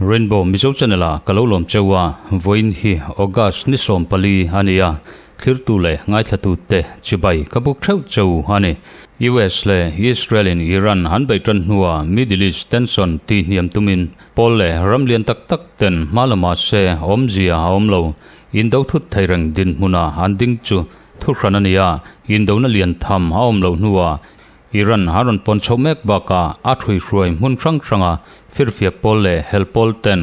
Rainbow Mizo Channel ah ka lo lawm cheu a, vawiin hi August ni 14 a ni a, thlirtu leh ngaithlatu te chibai ka buk theuh cheu a ni. US leh Israel in Iran an beih tan hnuah Middle East tension tih hniam tumin pawl leh ram lian tak tak ten hma la mahse awmzia a awm lo. Indo thut thei reng dinhmuna an ding chu thuhran a ni a, indona lian tham a awm loh hnuah Iran a rawn pawn chhoh mek bakah a ṭhuihruai hmun hrang hranga firfiak pawl leh hel pawl ten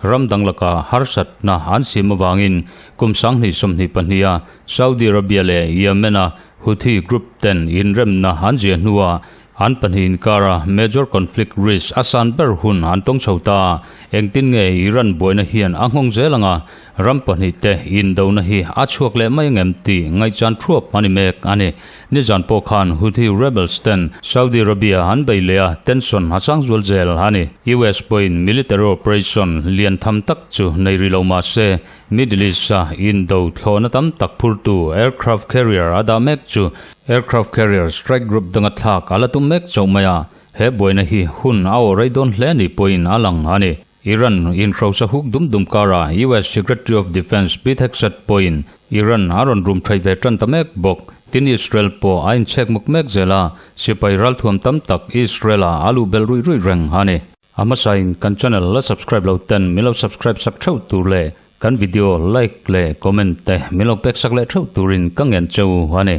ram dang laka harsatna an siam avangin kum 2022 a Saudi Arabia leh Yemen a Houthi group ten inremna an ziah hnuah an pahnih inkara major conflict risk a san ber hun an tawng chho ta. Engtin nge Iran buaina hian a nghawng zel anga ram pahnih te indona hi a chhuak leh mai angem tih ngaihchan thuap a ni mek a ni. Nizan pawh khan Houthi rebels ten Saudi Arabia an bei leh a, tension a sang zual zel a ni. US pawhin military operation lian tham tak chu nei rih lo mah se, Middle East-a indo thlawhna tam tak phurtu aircraft carrier a dah mek chu aircraft carrier strike group danga thlak a la tum mek chauh mai a, he buaina hi hun a awh rei dawn hle ni pawhin a lang a ni. Iran inhrosa huk dum dum karah US Secretary of Defence Pete Hegseth pawhin Iran a rawn rum thei ve tan ta mek bawk. Tin Israel pawh a inchhek muk mek zel a, sipai ralthuam tam tak Israel-ah a luh belh ruih ruih reng a ni. A hmasain kan channel la subscribe lo ten min lo subscribe sak theuh tur leh kan video like leh comment te min lo pek sak leh theuh turin ka ngen cheu a ni.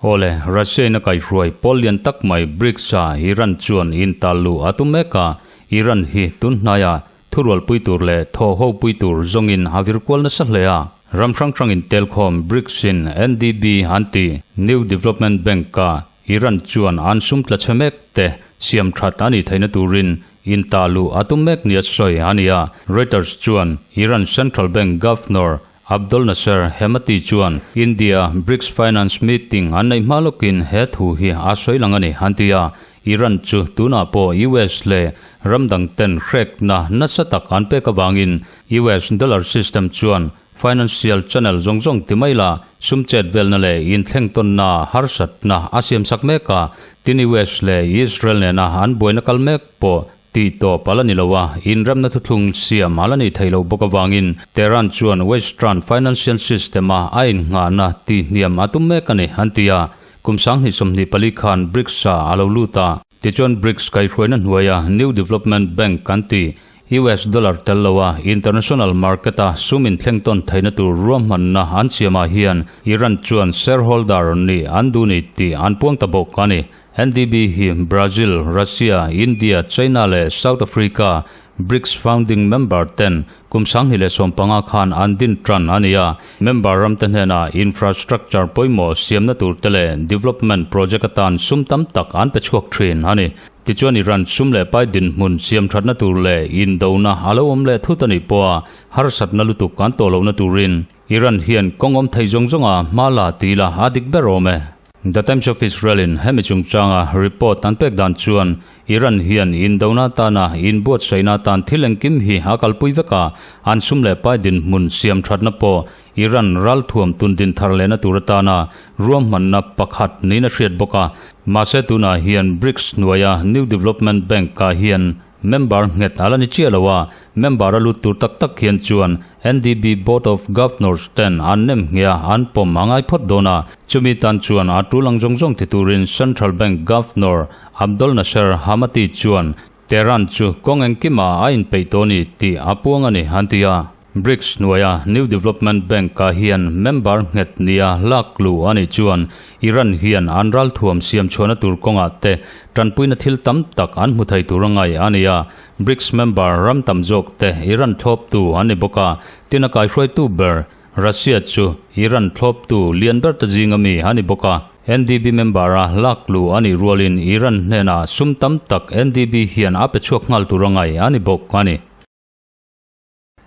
Awle, Russia-in a kaihruai pawl lian tak mai BRICS-a Iran chuan intal luh a tum mek a, Iran hi tun hnaiah thurualpui tur leh thawhhopui tur zawngin a vir kual nasa hle a. Ram hrang hrangin telkhawm BRICS-in NDB an ti, New Development Bank-a Iran chuan an sum tla chhe mek te siam that a nih theihna turin intah luh a tum mek nia sawi a ni a. Reuters chuan Iran Central Bank Governor Abdol Nasser Hemmati chuan India BRICS Finance Meeting an neih hma lawkin he thu hi a sawi lang a ni, an ti a. Iran chu tunah pawh US leh ram dang ten hrekna nasa tak an pek avangin US dollar system chuan financial channel zawng zawng ti mai la sum chet velna leh inthleng tawnna harsatna a siamsak mek a. Tin US leh Israel nena an buaina kal mek pawh Tih tawp a la ni lo a, inremna thuthlung siam a la ni thei lo bawk avangin Tehran chuan Western financial system-a a innghahna tihhniam a tum mek a ni, an ti a. Kum 2024 khan BRICS-a a lo lut a. Tichuan BRICS kaihhruaina hnuaia New Development Bank an ti, US dollar tel loa international market-a sum inthleng tawn theihna tur ruahmanna an siamah hian Iran chuan shareholder nih an duh ni tih an puang ta bawk a ni. NDB hi Brazil, Russia, India, China leh South Africa BRICS founding member ten kum 2015 khan an din tan a ni a. Member ramte hnenah infrastructure pawimawh siamna tur te leh development project atan sum tam tak an pe chhuak thin a ni. Tichuan Iran sum leh pai dinhmun siam thatna tur leh indona a lo awm leh thut a nih pawha harsatna lutuk an tawh lohna turin Iran hian kawng awm thei zawng zawnga hma la ti ila a dik ber awm e. The Times of Israel in hemi chungchanga report an pek dan chuan Iran hian indona atana inbuatsaihna atan thil engkim hi a kalpui vek a, an sum leh pai dinhmun siam thatna pawh Iran ralthuam tun din thar lehna tur atana ruahmanna pakhat niin a hriat bawk a. Mahse tunah hian BRICS hnuaia New Development Bank ah hian Member nghet a la ni chiah lo a, member a lut tur tak tak hian chuan NDB Board of Governors ten an nem ngheh a, an pawm a ngai phawt dawn a. Chumi tan chuan a tul ang zawng zawng ti turin Central Bank Governor Abdol Nasser Hamati chuan Tehran chu kawng engkimah a inpeih tawh a ni tih a puang a ni, an ti a. BRICS hnuaia New Development Bank-ah hian member nghet nia lak luh a nih chuan Iran hian an ralthuam siam chhuahna tur kawngah te tanpuina thil tam tak an hmu thei tur a ngai a ni a. BRICS member ram tam zawk te Iran thlawptu an ni bawk a, tin a kaihruaitu ber Russia chu Iran thlawptu lian ber te zinga mi a ni bawk a. NDB member-a lak luh a nih rualin Iran hnenah sum tam tak NDB hian a pe chhuak nghal tur a ngai a ni bawk a ni.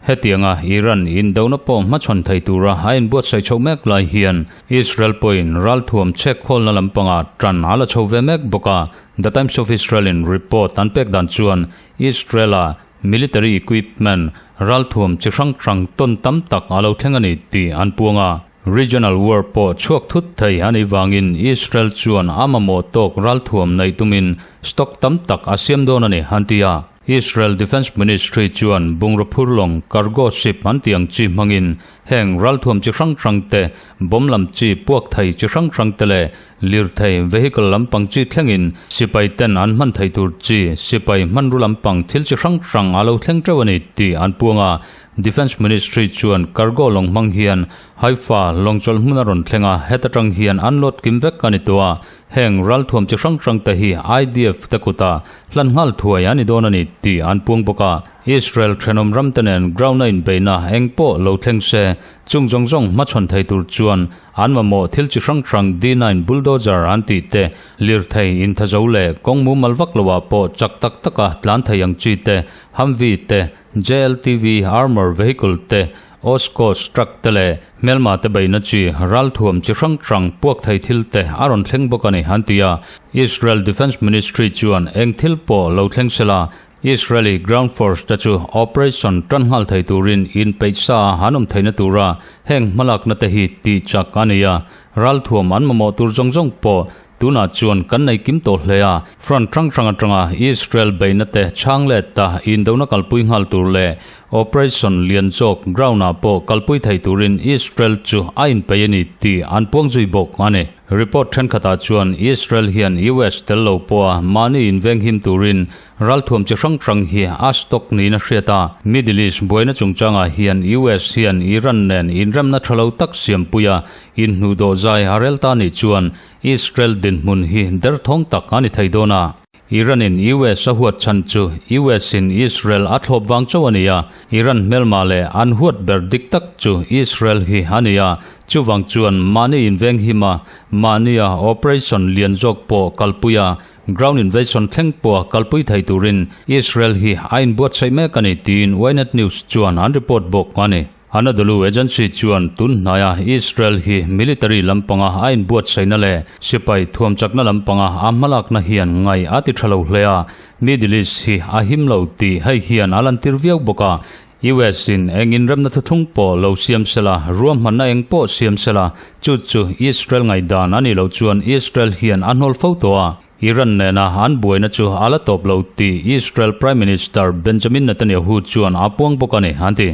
Hetianga Iran indona pawh hmachhawn thei tura a inbuatsaih chhoh mek lai hian Israel pawhin ralthuam chhek khawlna lampangah tan a la chho ve mek bawk a. The Times of Israel-in report an pek dan chuan Israel-a military equipment ralthuam chi hrang hrang tawn tam tak a lo thleng a ni tih an puang a. Regional war pawh chhuak thut thei a nih vangin Israel chuan a mamawh tawk ralthuam neih tumin stock tam tak a siam dawn a ni, an ti a. Israel Defence Ministry chuan bungraw phur lawng, cargo ship an tih ang chi hmangin heng ralthuam chi hrang hrang te, bomb lam chi, puak thei chi hrang hrang te leh lirthei, vehicle lampang chi thlengin sipai ten an hman thei tur chi, sipai hmanru lampang thil chi hrang hrang a lo thleng teuh a ni tih an puang a. Defence Ministry chuan cargo lawng hmang hian Haifa lawng chawlh hmun a rawn thleng a, heta tang hian an load kim vek a ni tawh a. Heng ralthuam chi hrang hrang te hi IDF te kuta hlan nghal thuai a ni dawn a ni tih an puang bawk a. Israel thenawm ram te nen ground a inbeihna eng pawh lo thleng se, chung zawng zawng hmachhawn thei tur chuan an mamawh thil chi hrang hrang D-nine bulldozer an tih te, lirthei inthazo leh kawng mumal vak loah pawh chak tak taka tlan thei ang chi te, Humvee te, JLTV armour vehicle te, Oshkosh truck te leh hmelma te beihna chi ralthuam chi hrang hrang puak thei thil te a rawn thleng bawk a ni, an ti a. Israel Defence Ministry chuan eng thil pawh lo thleng sela, Israeli ground force te chu operation tan nghal thei turin inpeih sa a an awm theihna tura heng hmalakna te hi tih chak a ni a. Ralthuam an mamawh tur zawng zawng pawh Tunah chuan kan nei kim tawh hle a, front hrang hrang atanga Israel beihna te chhang let ta indona kalpui nghal tur leh operation lian zawk ground ah pawh kalpui thei turin Israel chu a inpeih a ni tih an puang zui bawk a ni. Report thenkhatah chuan Israel hian US tel lo pawha mahni invenghim turin ralthuam chi hrang hrang hi a stock niin a hriat a. Middle East buaina chungchangah hian US hian Iran nen inremna tha lo tak siampui a inhnuhdawh zai a rel ta nih chuan Israel dinhmun hi derthawng tak a ni thei dawn a. Iran-in US a huat chhan chu US-in Israel a thlawp vang chauh a ni a, Iran hmelma leh an huat ber dik tak chu Israel hi a ni a, chuvang chuan mahni invenghim a, mahnia operation lian zawk pawh kalpui a, ground invasion thleng pawha kalpui thei turin Israel hi a inbuatsaih mek a ni tiin Ynet News chuan an report bawk a ni. Anadolu Agency chuan tun hnaia Israel hi military lampanga a inbuatsaihna leh sipai thuamchakna lampanga a hmalakna hian ngaih a ti tha lo hle a, Middle East hi a him lo tih hei hian a lantir viau bawk a. US in eng inremna thuthlung pawh lo siam sela, ruahmanna eng pawh siam sela, chu chu Israel ngaihdan a nih loh chuan Israel hian a hnawl fo tawh a. Iran nena an buaina chu a la tawp lo tih Israel Prime Minister Benjamin Netanyahu chuan a puang bawk a ni, an ti.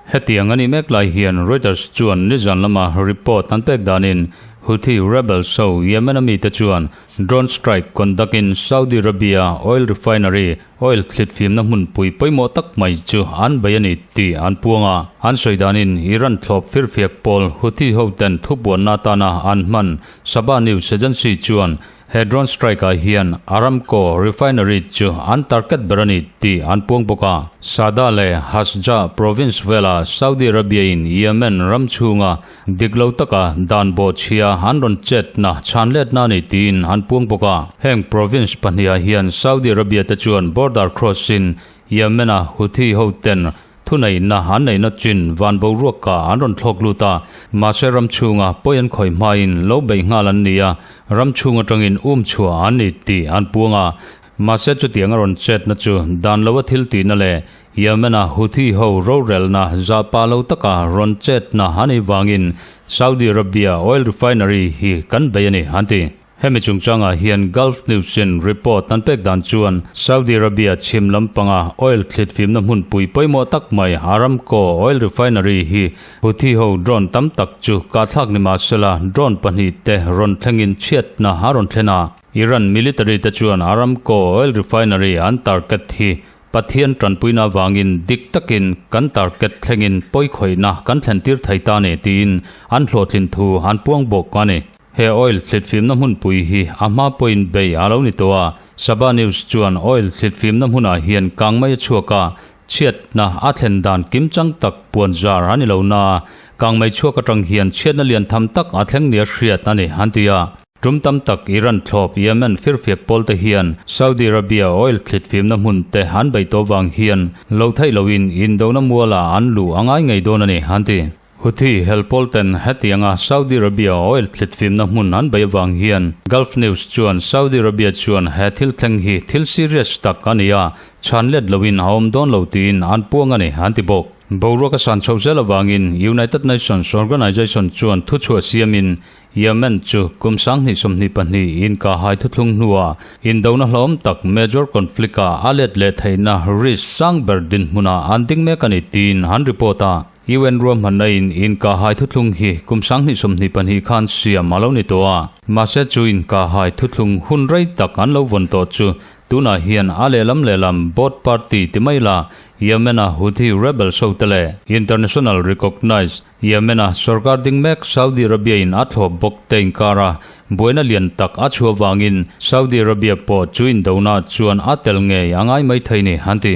Hetiang a nih mek lai hian Reuters chuan nizan lama report an pek danin Houthi rebels ho Yemen-a mite chuan drone strike conduct in Saudi Arabia oil refinery oil thlit fimna hmunpui pawimawh tak mai chu an bei a ni tih an puang a. An sawi danin Iran thlawp firfiak pawl Houthi hoten thupuanna atana an hman Saba News Agency chuan He drone strike ah hian Aramco refinery chu an target ber a ni tih an puang bawk a. Sada leh Hasjah province vela Saudi Arabia in Yemen ram chhunga dik lo taka dan bawhchhia an rawn chetna chhan letna a ni tiin an puang bawk a. Heng province pahniha hian Saudi Arabia te chuan border cross in Yemen a Houthi ho ten Thuneihna an neihna chin van boruaka an rawn thlawk lut a, mahse ram chhunga pawi an khawih hmain lo beih nghal an ni a, ram chhung atangin um chhuah an ni tih an puang a. Mahse chutiang a rawn chetna chu dan loa thil tihna leh Yemen-a Houthi ho rorelna zahpah lo taka rawn chetna a nih vangin Saudi Arabia oil refinery hi kan bei a ni, an ti. Hemi chungchangah hian Gulf News-in report an pek dan chuan Saudi Arabia chhim lampanga oil thlit fimna hmunpui pawimawh tak mai Aramco oil refinery hi Houthi ho drone tam tak chu kahthlak ni mahsela drone pahnihte rawn thlengin chhiatna a rawn thlen a. Iran military te chuan Aramco oil refinery an target hi Pathian tanpuina avangin dik takin kan target thlengin pawikhawihna kan thlentir thei ta ni tiin an hlawhtlin thu an puang bawk a ni. He oil thlitfimna hmunpui hi a hma pawhin bei a lo ni tawh a, Saba News chuan oil thlitfimna hmunah hian kang mai a chhuak a, chhiatna a thlen dan kimchang tak puan zar a ni lo na a, kang mai chhuak atang hian chhiatna lian tham tak a thleng nia hriat a ni, an ti a. Tum tam tak Iran thlawp Yemen firfiak pawl te hian Saudi Arabia oil thlitfimna hmun te an bei tawh vang hian lo theih loin indona mualah an luh a ngai ngei dawn a ni, an ti. Houthi hel pawl ten hetianga Saudi Arabia oil thlitfimna hmun an bei avang hian Gulf News chuan Saudi Arabia chuan he thil thleng hi thil serious tak a ni a, chhan let loin a awm dawn lo tiin an puang a ni, an ti bawk. Boruak a san chhoh zel avangin United Nations Organization chuan thuchhuah siamin Yemen chu kum 2022 inkahhai thuthlung hnuah indona hlawm tak major conflict-ah a let leh theihna risk sang ber dinhmunah an ding mek a ni tiin an report a. UN ruahmanna in inkahhai thuthlung hi kum 2022 khan siam a lo ni tawh a. Mahse chu inkahhai thuthlung hun rei tak an lo vawn tawh chu tunah hian a lehlam lehlam both party ti mai la Yemen-a Houthi rebels hote leh international recognized Yemen-a sorkar ding mek Saudi Arabia-in a thlawp bawk te inkara buaina lian tak a chhuah vangin Saudi Arabia pawh chu indona chuan a tel ngei a ngai mai thei ni, an ti.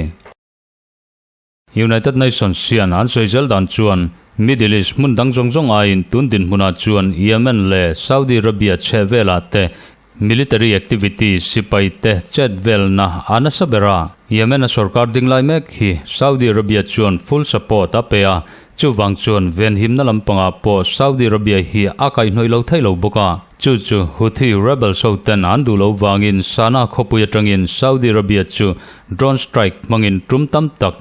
United Nations hian an sawi zel dan chuan Middle East hmun dang zawng zawng aiin tun dinhmunah chuan Yemen leh Saudi Arabia chheh velah te military activity sipai te chet velna a nasa ber a. Yemen-a sorkar ding lai mek hi Saudi Arabia chuan full support a pe a, chuvang chuan venhimna lampangah pawh Saudi Arabia hi a kaihhnawih lo thei lo bawk a. Chu chu Houthi rebels ho ten an duh loh vangin Sanaa khawpui atangin Saudi Arabia chu drone strike hmangin tum tam tak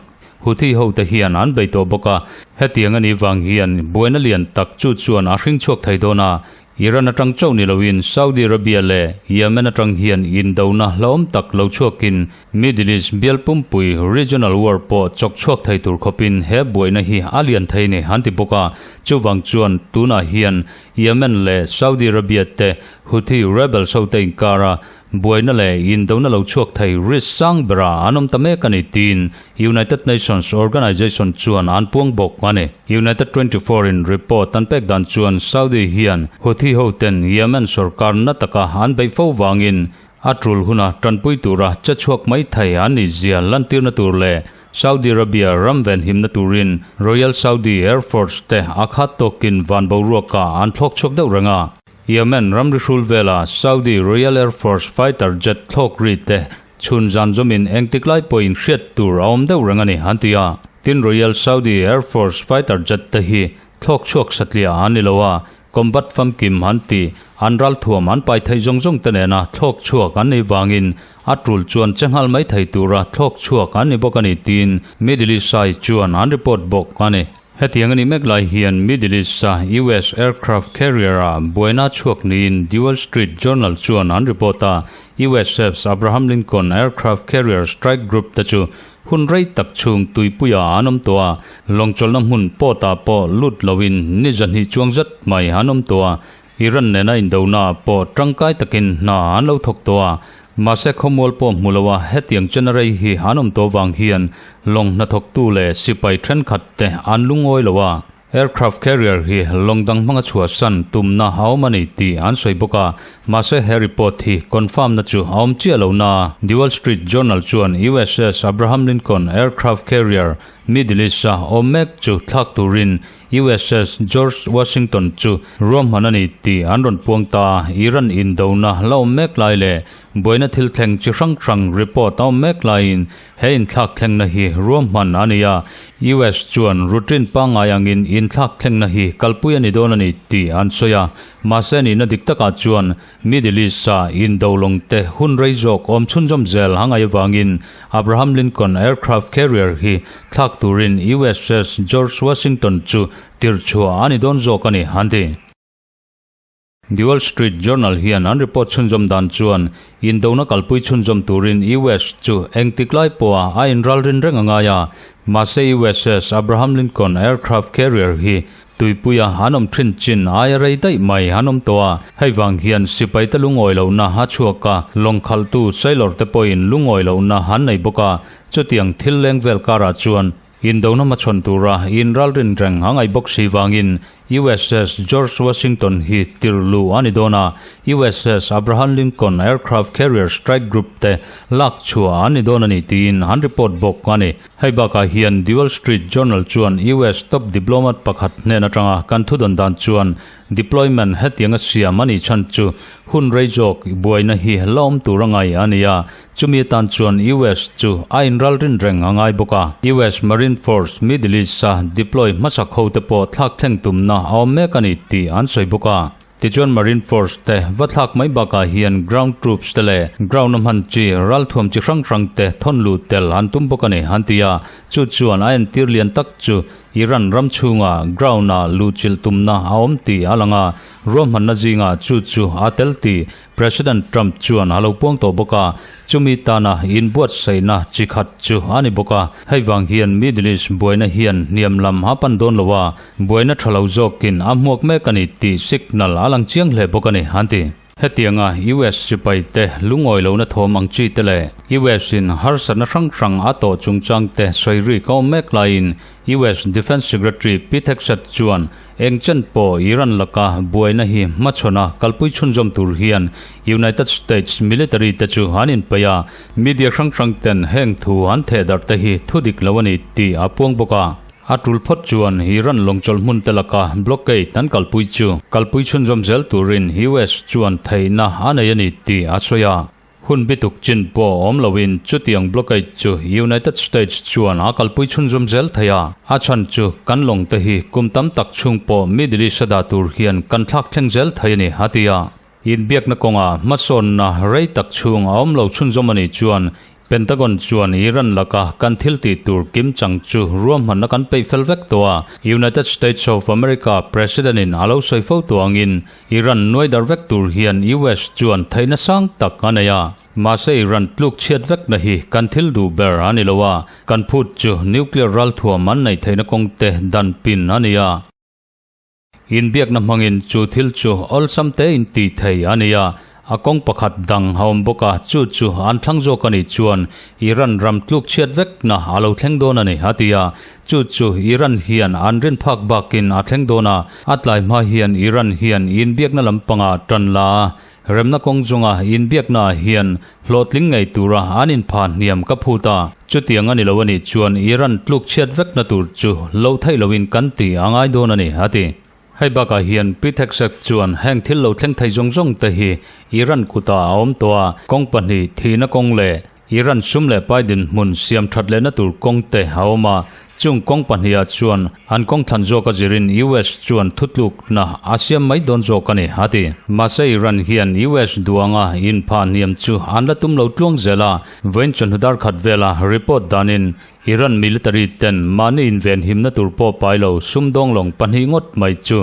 Houthi ho te hian an bei tawh bawk a. Hetiang a nih vang hian buaina lian tak chu chuan a hring chhuak thei dawn a. Iran atang chauh ni loin Saudi Arabia leh Yemen atang hian indona hlauhawm tak lo chhuakin Middle East bial pumpui regional war pawh chawk chhuak thei tur khawpin he buaina hi a lian thei ni an ti bawk a. Chuvang chuan tunah hian Yemen leh Saudi Arabia te Houthi rebels ho te inkara buaina leh indona lo chhuak thei risk sang bera an awm ta mek a ni tiin United Nations Organization chuan an puang bawk a ni. United 24 in report an pek dan chuan Saudi hian Houthi ho ten Yemen sorkar na taka an beih fo vangin a tul huna tanpui tura che chhuak mai thei an nih zia lantirna tur leh Saudi Arabia ram venhimna turin Royal Saudi Air Force te a khat tawkin van boruaka an thlawk chhuak deuh reng a. Yemen ramri hrul vela Saudi Royal Air Force fighter jet thlawk ri te chhun zan zawmin engtik lai pawhin hriat tur a awm deuh reng a ni, an ti a. Tin Royal Saudi Air Force fighter jet te hi thlawk chhuak satliah an ni lo a, Combat famkim an ti, an ralthuam an pai theih zawng zawng te nena thlawk chhuak an nih vangin a tul chuan che nghal mai thei tura thlawk chhuak an ni bawk a ni tiin Middle East Eye chuan an report bawk a ni. Hetiang a nih mek lai hian Middle East-a US aircraft carrier-a buaina chhuak niin The Wall Street Journal chuan an report a, USF's Abraham Lincoln aircraft carrier strike group te chu Hun rei tak chhung tuipuia an awm tawh a, lawngchawlhna hmun pawtah pawh lut loin ni zahnih chuang zat mai an awm tawh a, Iran nena indonaah pawh tangkai takin hna an lo thawk tawh a, mahse khawmual pawh hmu loa hetiang chena rei hi an awm tawh vang hian lawng hnathawktu leh sipai thenkhat te an lungawi lo a. Aircraft carrier hi lawng dang hmanga chhuahsan tumna a awm a ni tih an sawi bawk a, mahse he report hi confirm na chu a awm chiah lo na. The Wall Street Journal chuan USS Abraham Lincoln aircraft carrier Middle East-a awm mek chu thlak turin USS George Washington chu ruahman a ni tih an rawn puang ta a, Iran indona la awm mek lai leh buaina thil thleng chi hrang hrang report a awm mek laiin He inthlak thlengna hi ruahman a ni a, US chuan routine pangngai angin inthlak thlengna hi kalpui a ni dawn a ni tih an sawi a, mahse nihna dik takah chuan Middle East-a indo lawng te hun rei zawk awm chhunzawm zel a ngaih avangin Abraham Lincoln aircraft carrier hi thlak turin USS George Washington chu tirhchhuah a ni dawn zawk a ni, an ti. The Wall Street Journal hian an report chhunzawm dan chuan indona kalpui chhunzawm turin US chu engtik lai pawha a inralrin reng a ngai a, mahse USS Abraham Lincoln aircraft carrier hi tuipuia an awm thin chin aia rei daih mai an awm tawh a, hei vang hian sipaite lungawi lohna a chhuak a, lawng khalhtu sailor te pawhin lungawi lohna an nei bawk a, chutiang thil leng vel karah chuan Indona hmachhawn tura inralrin reng a ngaih bawk si vangin USS George Washington hi tirh luh a ni dawn a, USS Abraham Lincoln aircraft carrier strike group te lak chhuah an ni dawn a ni tiin an report bawk a ni. Hei bakah hian The Wall Street Journal chuan US top diplomat pakhat hnen atanga kan thudawn dan chuan deployment hetianga siam a nih chhan chu hun rei zawk buaina hi la awm tur a ngai a ni a, Chumi atan chuan US chu a inral rin reng a ngai bawk a. US Marine Force Middle East-a deploy hmasak hote pawh thlak thleng tumna a awm mek a ni tih an sawi bawk a. Tichuan Marine Force te va thlak mai bakah hian ground troops te leh ground a hman chi ralthuam chi hrang hrang te thawn luh tel an tum bawk a ni an ti a. Chu chuan a entir lian tak chu Iran ram chhunga ground-a luhchilh tumna a awm tih a lang a, ruahmanna zingah chu chu a tel tih President Trump chuan a lo puang tawh bawk a, chumi tana inbuatsaihna chi khat chu a ni bawk a. Hei vang hian Middle East buaina hian hniam lam a pan dawn lo a, buaina tha lo zawkin a hmuak mek a ni tih signal a lang chiang hle bawk a ni, an ti. Hetianga US sipaite lungawi lohna thawm ang chi te leh US in harsatna hrang hrang a tawh chungchang te sawi rik a awm mek laiin US Defence Secretary Pete Hegseth chuan eng chen pawh Iran laka buaina hi hmachhawn a kalpui chhunzawm tur hian United States military te chu an inpeih a, media hrang hrang ten heng thu an thehdarh te hi thu dik lo a ni tih a puang bawk a. A tul phawt chuan Iran lawngchawlh hmun te laka blockade an kalpui chu kalpui chhunzawm zel turin US chuan theihna a nei a ni tih a sawi a. Hun bituk chin pawh awm loin chutiang blockade chu United States chuan a kalpui chhunzawm zel thei a. A chhan chu kan lawng te hi kum tam tak chhung pawh Middle East a dah tur hian kan thlak thleng zel thei a ni, a ti a. Inbiakna kawnga hmasawnna rei tak chhung a awm lo chhunzawm a nih chuan Pentagon chuan Iran laka kan thil tih tur kim chang chu ruahmanna kan peih fel vek tawh a, United States of America President in a lo sawi fo tawh angin Iran nuai dar vek tur hian US chuan theihna sang tak a nei a. Mahse Iran tluk chhiat vekna hi kan thil duh ber a ni lo a, kan phut chu nuclear ralthuam an neih theihna kawng te dan pin a ni a. Inbiakna hmangin chu thil chu awlsam tein tih thei a ni a, a kawng pakhat dang a awm bawk a, chu chu an thlang zawk a nih chuan Iran ram tluk chhiat vekna a lo thleng dawn a ni, a ti a. Chu chu Iran hian an rin phak bakin a thleng dawn a, a tlai hma hian Iran hian inbiakna lampanga tan la a, remna kawng chunga inbiakna ah hian hlawhtling ngei tura an inpha hniam ka phut a. Chutiang a ni lo a nih chuan Iran tluk chhiat vekna tur chu lo theih loin kan ti a ngai dawn a ni, a ti. Hei bakah hian Pitheksak chuan heng thil lo thleng thei zawng zawng te hi Iran kutah a awm tawh a, kawng pahnih thihna kawng leh Iran sum leh pai dinhmun siam that lehna tur kawng te a awm a, chung kawng pahnihah chuan an kawng thlan zawk a zirin US chuan thutlukna a siam mai dawn zawk a ni, a ti. Mahse Iran hian US duanga inphah hniam chu an la tum lo tluang zel a, vawiin chawhnu dar khat vela report danin Iran military ten mahni invenhimna tur pawh pai lo sumdawng lawng pahnih ngawt mai chu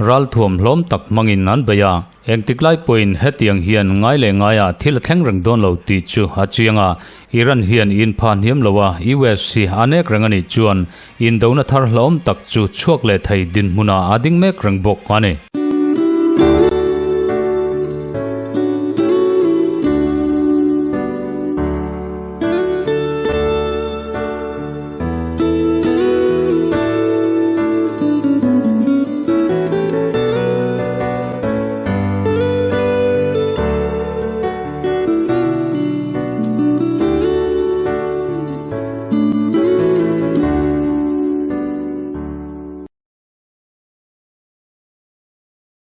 ralthuam hlawm tak hmangin an bei a. Engtik lai pawhin hetiang hian ngai leh ngaiah thil a thleng reng dawn lo tih chu a chiang a. Iran hian inpha hniam lo a, US hi a nek reng a nih chuan indona thar hlawm tak chu chhuak leh thei dinhmunah a ding mek reng bawk a ni.